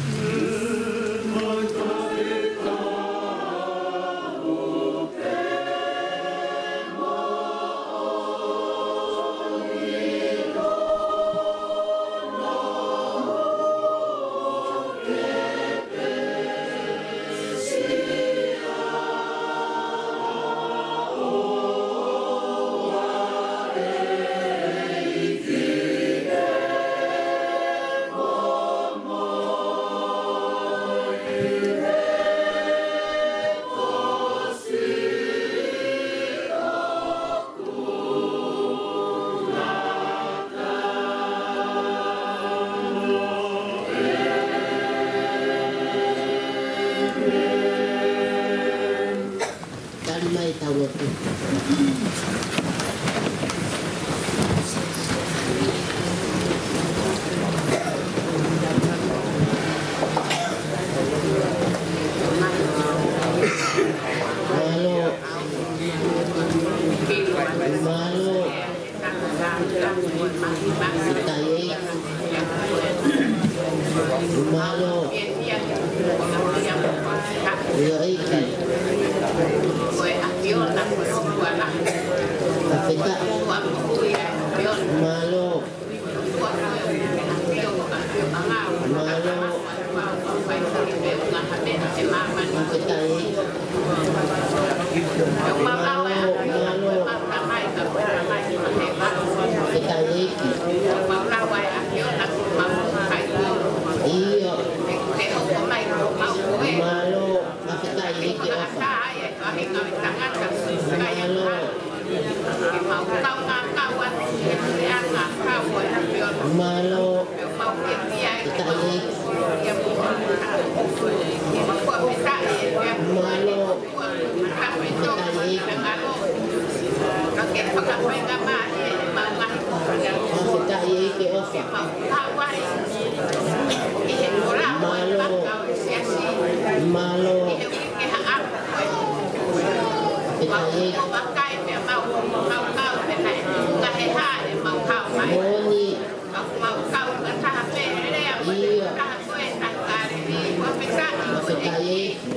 Mālō. ʻIo ʻEiki. Fakafetaʻi. Mālō. Mālō. Fakafetaʻi. Mālō, mālō. Fakafetaʻi ʻEiki. ʻIo. Mālō, fakafetaʻi ʻEiki ʻofa. Mālō. Mālō. Fakafetaʻi ʻEiki. Mālō. Fakafetaʻi ʻEiki. Fakafetaʻi ʻEiki ʻofa. Mālō. Mālō. Fakafetaʻi ʻEiki. Moʻoni. ʻIo. Fakafetaʻi ʻEiki.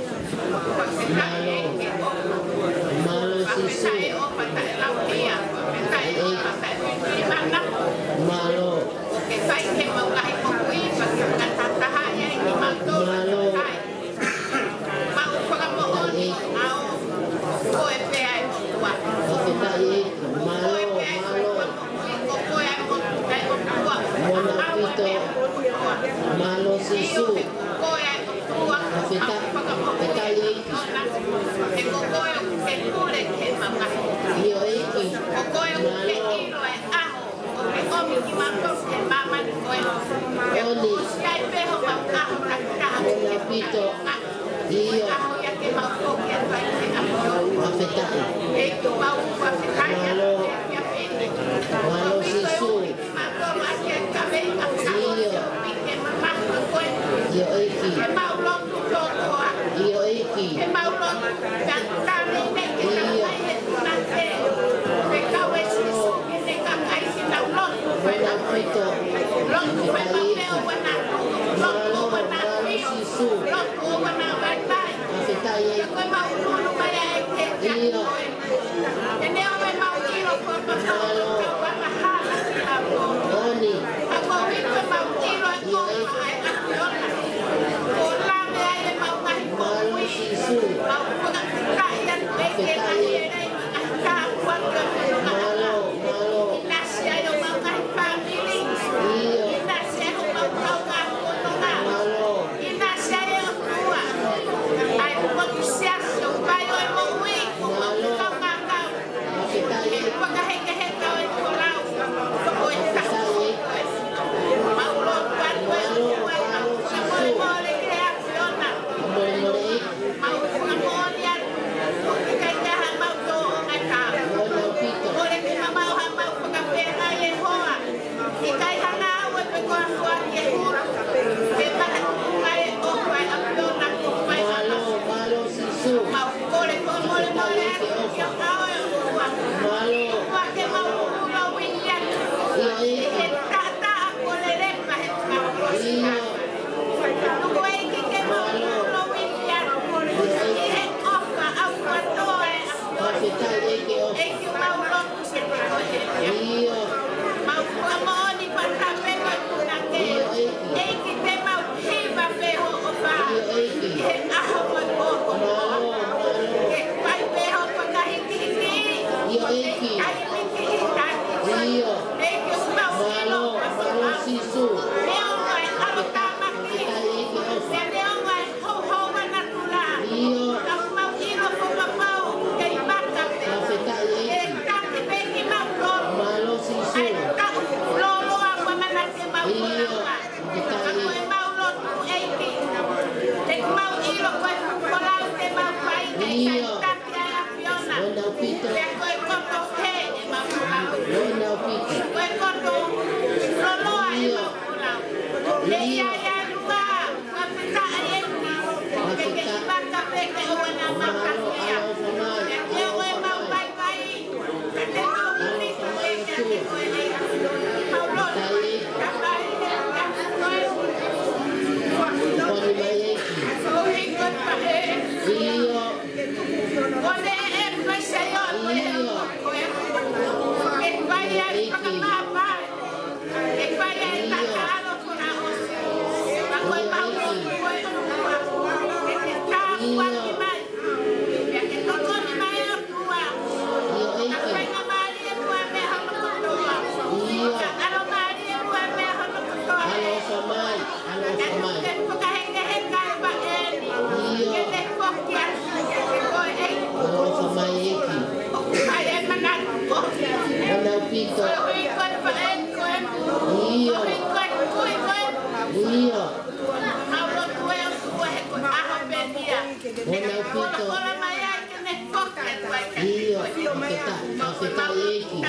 Mālō. Mālō Sīsū. Mālō. Mālō. Fakafetaʻi ʻEiki. Mālō, mālō. Moʻoni ʻaupito. Mālō Sīsū. Fakafetaʻi ʻEiki. ʻIo ʻEiki. Mālō. ʻOmi. Moʻoni ʻaupito. ʻIo. Fakafetaʻi. Mālō. Mālō Sīsū. ʻIo. ʻIo ʻEiki. ʻIo ʻEiki. ʻIo. Moʻoni ʻaupito. Fakafetaʻi ʻEiki. Mālō, mālō Sīsū. Fakafetaʻi ʻEiki. ʻIo. Mālō. Moʻoni. ʻIo ʻEiki. Mālō Sīsū. Fakafetaʻi ʻEiki. Mālō, mālō. ʻIo. Mālō. Mālō. Fakafetaʻi ʻEiki. Fakafetaʻi ʻEiki. Mālō, mālō Sīsū. Molemole ʻEiki. Moʻoni ʻaupito. Mālō, mālō Sīsū. Mālō. ʻIo ʻEiki. ʻIo. Mālō. ʻIo ʻEiki. Fakafetaʻi ʻEiki ʻofa. ʻIo. ʻIo ʻEiki. ʻIo ʻEiki. Mālō, mālō. ʻIo ʻEiki. ʻIo. Mālō, mālō Sīsū. Fakafetaʻi ʻEiki ʻofa. ʻIo. Fakafetaʻi ʻEiki. Mālō Sīsū. ʻIo. Fakafetaʻi ʻEiki. ʻIo. Moʻoni ʻaupito. Moʻoni ʻaupito. ʻIo. ʻIo. Fakafetaʻi. Mālō, ʻaloʻofa mai. Fakafetaʻi. Fetaʻi ʻEiki.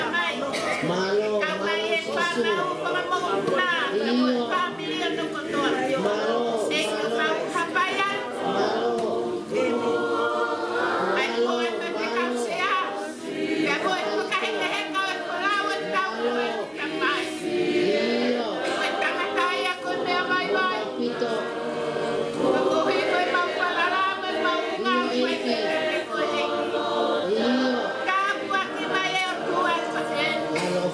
Mālō, mālō Sīsū. ʻIo. Mālō, mālō. Mālō. Mālō, mālō. ʻIo. ʻIo. ʻIo.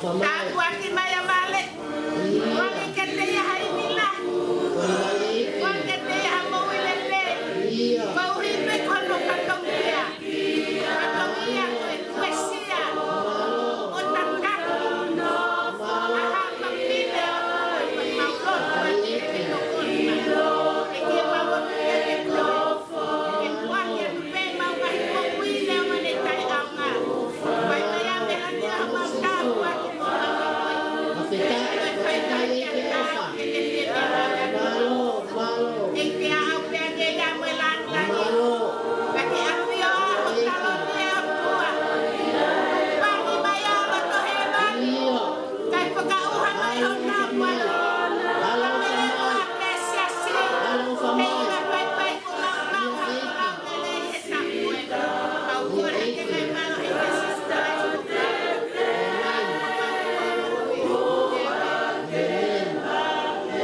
Tāpuaki mai ʻa Vale. ʻIo. ʻOange kiate ia ha ʻivi lahi. ʻOange kiate ia ha moʻui lelei. ʻIo. Koeʻuhi pē ko hono fatongia. Fatongia ko e uesia. ʻO tataki. ʻA ha fafine ʻo e mau lotu ʻa e tokoni mai. ʻEiki, mau ʻoatu kiate koe. Ke foaki atu pē ʻemau ngaahi moʻui ʻi he ʻaho ni ʻi he taʻeʻaonga. Fai mai ʻa e meʻa ni ʻa homau tāpuaki. Fakafetaʻi, fakafetaʻi ʻEiki ʻofa. Mālō, mālō. Mālō. ʻIo. ʻAlofa mai. ʻAlofa mai.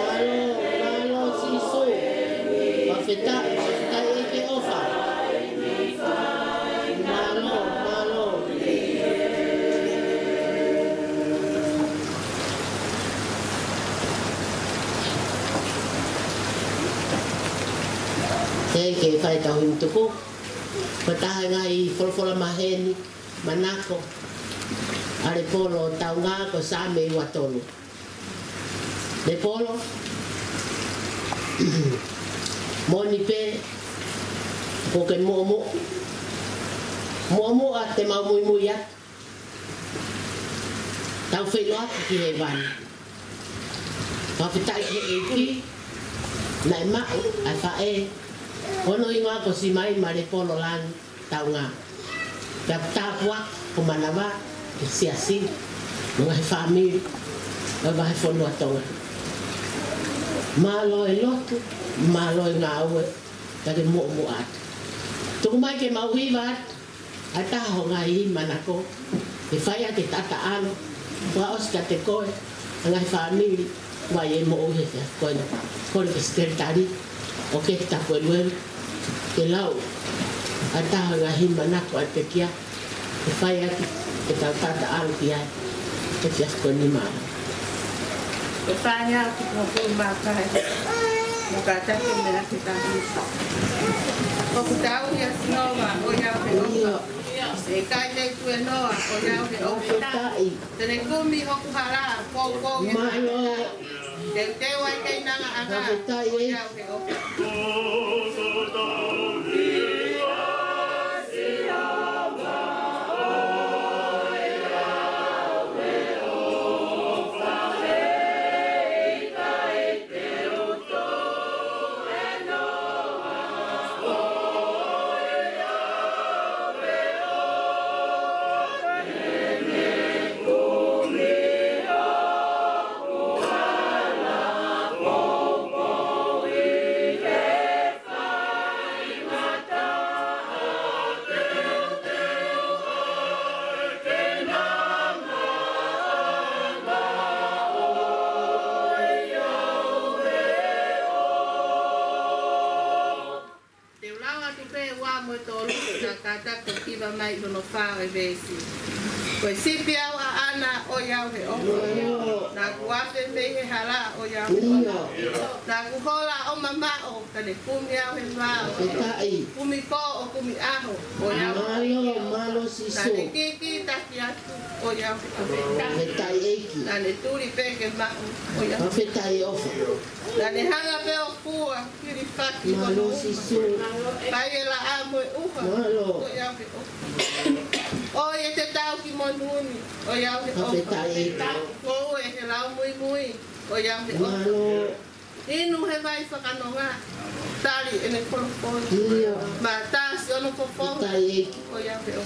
Mālō, mālō Sīsū. Fakafetaʻi, fakafetaʻi ʻEiki ʻofa. Mālō, mālō. Thank you, fai tau himi tuku. Ko e taha e ngaahi folofola maheni, manako, ʻa Lepolo Taunga ko e Saame ua tolu. Lepolo, moʻoni pē, kuo ke muʻomuʻa, muʻomuʻa te mau muimui atu. Tau feʻiloaki ki hēvani. Fakafetaʻi ki he ʻEiki, naʻe maʻu ʻa e faʻē, ko hono hingoa ko Simaima Lepolo Langi Taunga. Pea tāpuaki ko manava, ko e siasi, mo e ngaahi fāmili ʻo e vahefonua Tonga. Mālō e lotu, mālō e ngāue, ka ke muʻomuʻa atu. Tuku mai ke mau hiva atu ʻa e taha ho ngaahi manako, ke fai ʻaki e taʻataʻalo, fakaʻosi kiate koe, ʻa e ngaahi fāmili, ʻoku ʻi ai e moʻui he efiafi ko eni. Kole ki he sekelitali ʻo Kehe Tapueluelu ke lau ʻa e taha e ngaahi manako ʻa e pekia, ke fai ʻaki ʻetau taʻataʻalo ki ai he efiafi ko eni. Mālō. Ko e fānau ki he moʻui mākahi. Mo kātaki meʻa ke tahi. ʻOku tau ia Sihova, ʻoiauē ʻofa. ʻIo. ʻE ʻikai te u tuēnoa, ʻoiauē ʻofa. Fakafetaʻi. Te ne kumi hoku hala, ko e ʻuhinga. Mālō. Teuteu ʻa e keinangaʻanga. Fakafetaʻi. ʻOiauē ʻofa. Te u lau atu pē ua mo e tolu, ka kātaki ʻo hiva mai hono fā ʻo e veesi. Ko e sipi au ʻaʻana, ʻoiauē ʻofa. Naʻa ku afe mei he hala, ʻoiauē ʻofa. Naʻa ku hola ʻo mamaʻo, ka ne kumi au he vao. Fakafetaʻi. Kumi pō ʻo kumi ʻaho, ʻoiauē ʻofa. Mālō, mālō Sīsū. Ka ne kikitaki atu, ʻoiauē ʻofa. Fakafetaʻi ʻEiki. Naʻa ne tuli pē ke maʻu, ʻoiauē. Fakafetaʻi ʻofa. Naʻa ne hanga pē ʻo fua, hilifaki. Mālō Sīsū. Fai e laʻā mo e ʻuha. Mālō. ʻOiauē ʻofa. ʻOi ʻete tau ki monū ni, ʻoiauē ʻofa. Fakafetaʻi. Ngoue he lau muimui, ʻoiauē ʻofa. Mālō. Inu he vai fakanonga, tali ʻene folofola. ʻIo. Mātā Ono fofo. Ka ʻEiki. ʻOiauē ʻo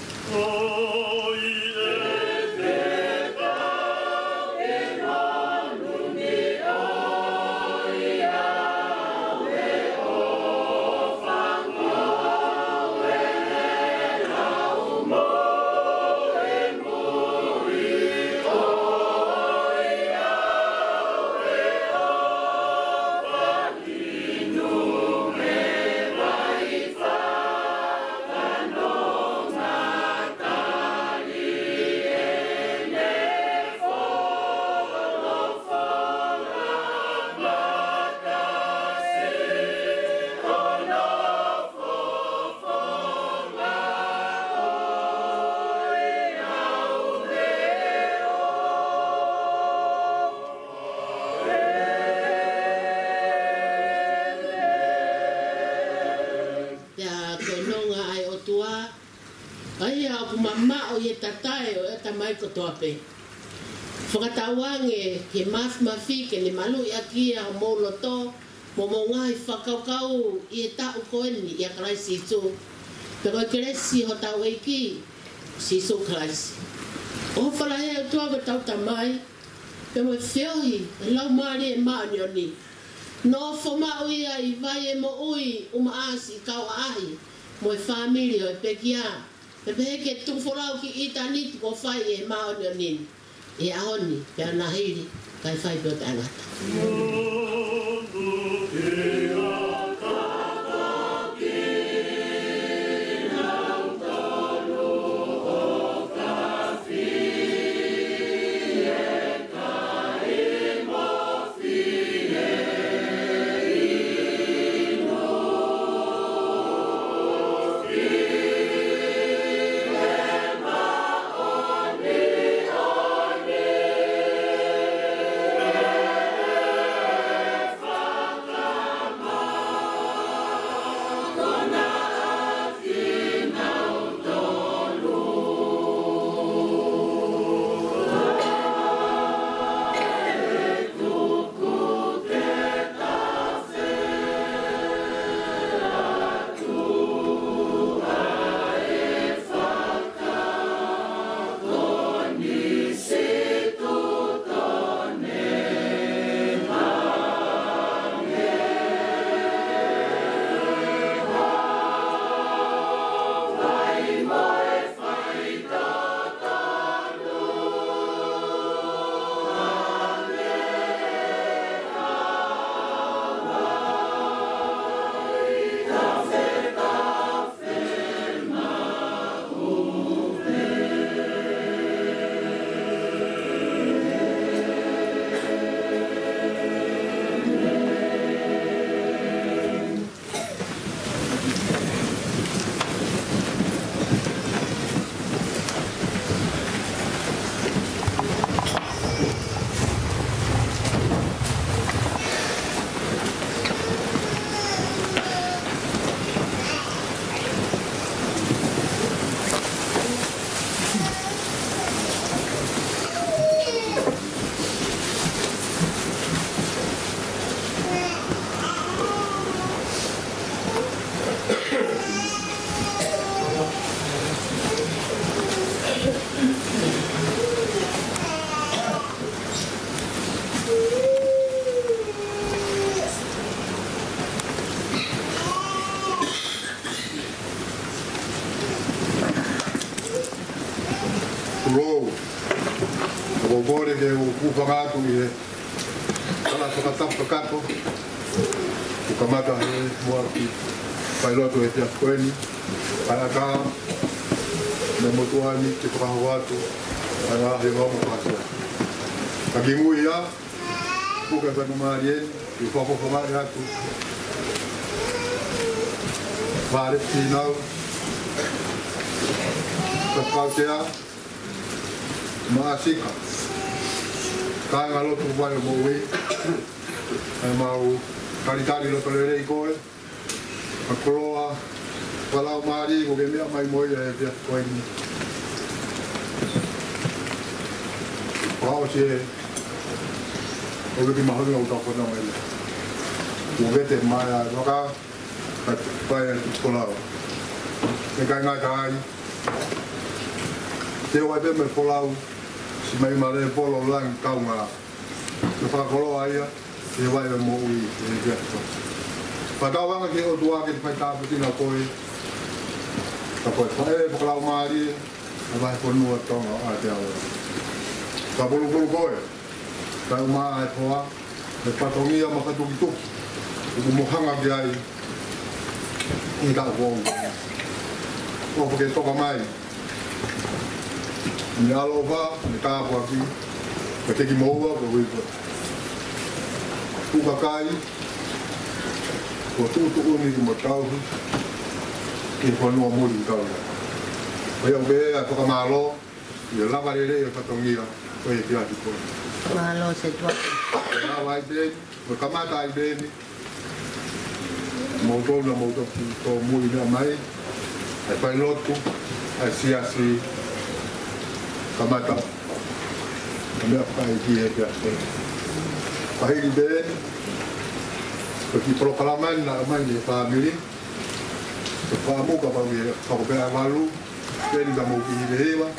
Pea ko e nonga ʻa e ʻOtua, ʻa ia ʻoku mamaʻo ʻi he tatae ʻo e ʻatamai kotoa pē. Fakatauange ke mafimafi ke ne maluʻi ʻaki ia homou loto mo hoʻomou ngaahi fakakaukau ʻi he taʻu ko eni ʻia Kalaisi Sīsū. Pea ko e kelesi ʻa hotau ʻEiki Sīsū Kalaisi, ʻofa lahi ʻa e ʻOtua ko hotau Tamai, pea mo e feohi ʻa e Laumālie Māʻoniʻoni, nofo maʻu ia ʻi vai ʻo e moʻui, ʻumaʻā siʻi kau ʻaʻahi mo e fāmili ʻo e pekia, pea pehē ki he tuku folau ki ʻitāniti kuo fai ʻe he māʻoniʻoni ni, ʻi he ʻaho ni, pea ʻo nāhili, kae fai pē ʻo taʻengata. Tulou, ʻoku ou kole ke u hūfanga atu ʻi he tala fakatapu kakato, ʻoku kamata he muʻa ki he failotu he efiafi ko eni, ʻa e ʻatā mo e motuʻa ni ke fakahoko atu ʻa e ngaahi ongoongo fakasō. Ka kimuʻa ia, puke faingamālie ni, ke u fakafofongaʻi atu Vale Fīnau, Faifekau Sea, Māsika, Kāingalotu Vai ʻo Moʻui, ʻa ʻemau talitali loto lelei ko e, ʻa e koloa fakalaumālie kuo ke meʻa mai mo ia he efiafi ko eni. Fakaʻosi e ʻuluaki mahuʻinga ʻoku tau fononga mai ai. Kuo vete mai ʻa e vaka, kae fai ʻa e koloa. ʻIkai ngata ai, te u ʻai pē mo e folau, siʻi maʻi malē polo langi kaungā. Ke fakakoloa ia, ke vai e moʻui, ʻe he ʻEiki ʻa e poto. Fakatauange ki he ʻOtua ke ne faitāpuekina koe, ka ko e faʻē fakalaumālie ʻa e vahefonua Tonga ʻo Aotearoa. Ka pulupulu koe, kae ʻumaʻā e hoa, e fatongia mo e fakatukituki ʻoku mo hanga ki ai ʻi he taʻu kuo ʻosi. ʻOfa ke toka mai ʻa e ʻaloʻofa mo e tāpuaki kiate kimoua koeʻuhi ko e fuʻu kakai kuo tuʻutuʻuni mo tauhi ki he fonua muli ʻoku tau ʻi ai. ʻOku ou pehē ʻa e fakamālō ʻi he lava lelei ʻo e fatongia ʻo e efiafi ko eni. Mālō Setuata. Lava ai pē eni, mo kamata ai pē eni, mou tonu, mou tonu, tōmui meʻa mai ʻa e failotu ʻa e siasi, kamata ʻa e meʻa fakaʻeiki he efiafi ko eni. Pea hili pē eni, ko e kiʻi polokalama eni naʻe ʻomai ʻe he fāmili, ko e fakaʻamu kapau ʻe fakapē ʻa e valu, peni ka mou kiʻi hiva,